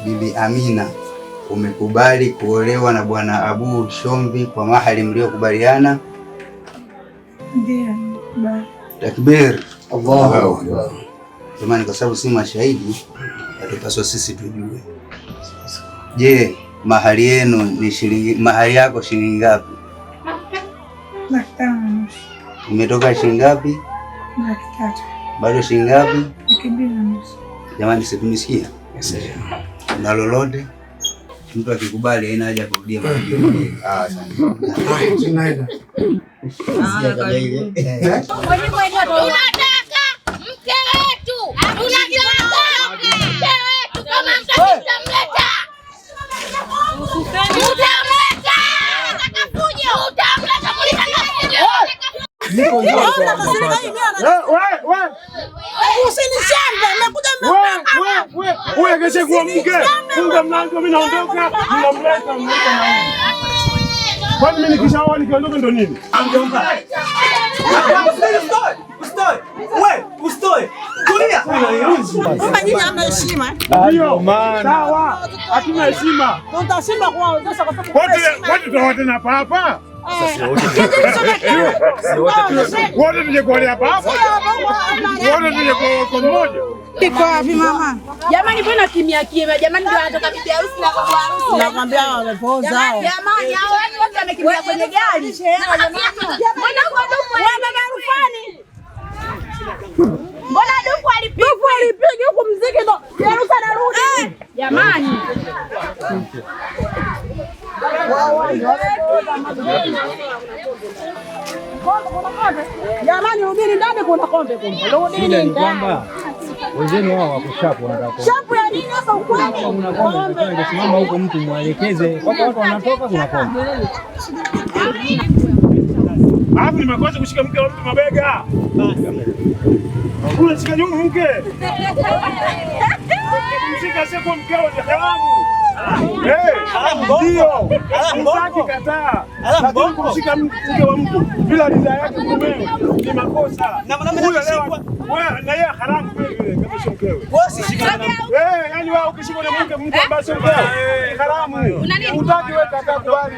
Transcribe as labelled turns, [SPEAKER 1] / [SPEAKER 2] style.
[SPEAKER 1] Bibi Amina, umekubali kuolewa na Bwana Abu Shombi kwa mahali mliokubaliana?
[SPEAKER 2] Ndio.
[SPEAKER 1] Takbir!
[SPEAKER 3] Allahu Akbar.
[SPEAKER 1] Jamani, kwa sababu si mashahidi, yatupaswa sisi tujue. Je, mahali yenu ni shilingi, mahali yako shilingi ngapi?
[SPEAKER 2] 500,000.
[SPEAKER 1] Imetoka shilingi ngapi?
[SPEAKER 2] 300,000.
[SPEAKER 1] Bado shilingi ngapi?
[SPEAKER 2] 250,000.
[SPEAKER 1] Jamani, sikunisikia na lolote. Mtu akikubali haina haja kurudia mara mbili.
[SPEAKER 4] Tunataka mke wetu, tunataka mke wetu. Kama mtaki mtamleta, mtamleta, fujo, utamleta, mulitaka fujo.
[SPEAKER 5] Usinishembe, nimekuja.
[SPEAKER 6] Wewe kesho kuwa mke, funga mlango, mimi naondoka, ninamleta mleta. Kwani mimi nikishaoa nikiondoka ndo nini?
[SPEAKER 5] Kumbe nyinyi hamna heshima.
[SPEAKER 6] Ndio, sawa, hatuna heshima.
[SPEAKER 5] Tutashindwa kuwaozesha kwa sababu
[SPEAKER 6] Wote wote tutaoa tena hapa hapa. Wote tuje kuolea hapa hapa. Wote tuje kwa mmoja.
[SPEAKER 5] Iko wapi mama?
[SPEAKER 4] Jamani, mbona kimya kimya? Jamani, ndio anatoka bibi harusi na babu harusi.
[SPEAKER 5] Nakwambia wamepoza hao.
[SPEAKER 4] Jamani, hao watu wote wamekimbia kwenye gari. Mbona huko dufu
[SPEAKER 5] Wewe baba Rufani.
[SPEAKER 4] Mbona dufu alipigwa?
[SPEAKER 5] Dufu alipigi huku mziki ndo harusi anarudi.
[SPEAKER 4] Jamani.
[SPEAKER 5] Jamani, rudini ndani, kuna kombe kumbe. Rudini ndani.
[SPEAKER 3] Wenzenu wao wako shapu, wanataka
[SPEAKER 5] Shapu ya nini sasa ukweli?
[SPEAKER 3] kuna kombe, ungesimama huko mtu mwelekeze, mpaka watu wanatoka, kuna kombe.
[SPEAKER 6] Alafu ni makosa kushika mke wa mtu mabega. Unashika nyuma mke. Kumshika sio kwa mkeo ni haramu. Ndio. Mtaki kataa. Lakini kumshika mke wa mtu bila ridhaa yake mumewe ni makosa. Huyo leo wewe na yeye haramu vile vile kama sio mkewe. Eh, yani wewe ukishika na mke mtu ambaye sio mkewe ni haramu. Utaki wewe kataa kubali.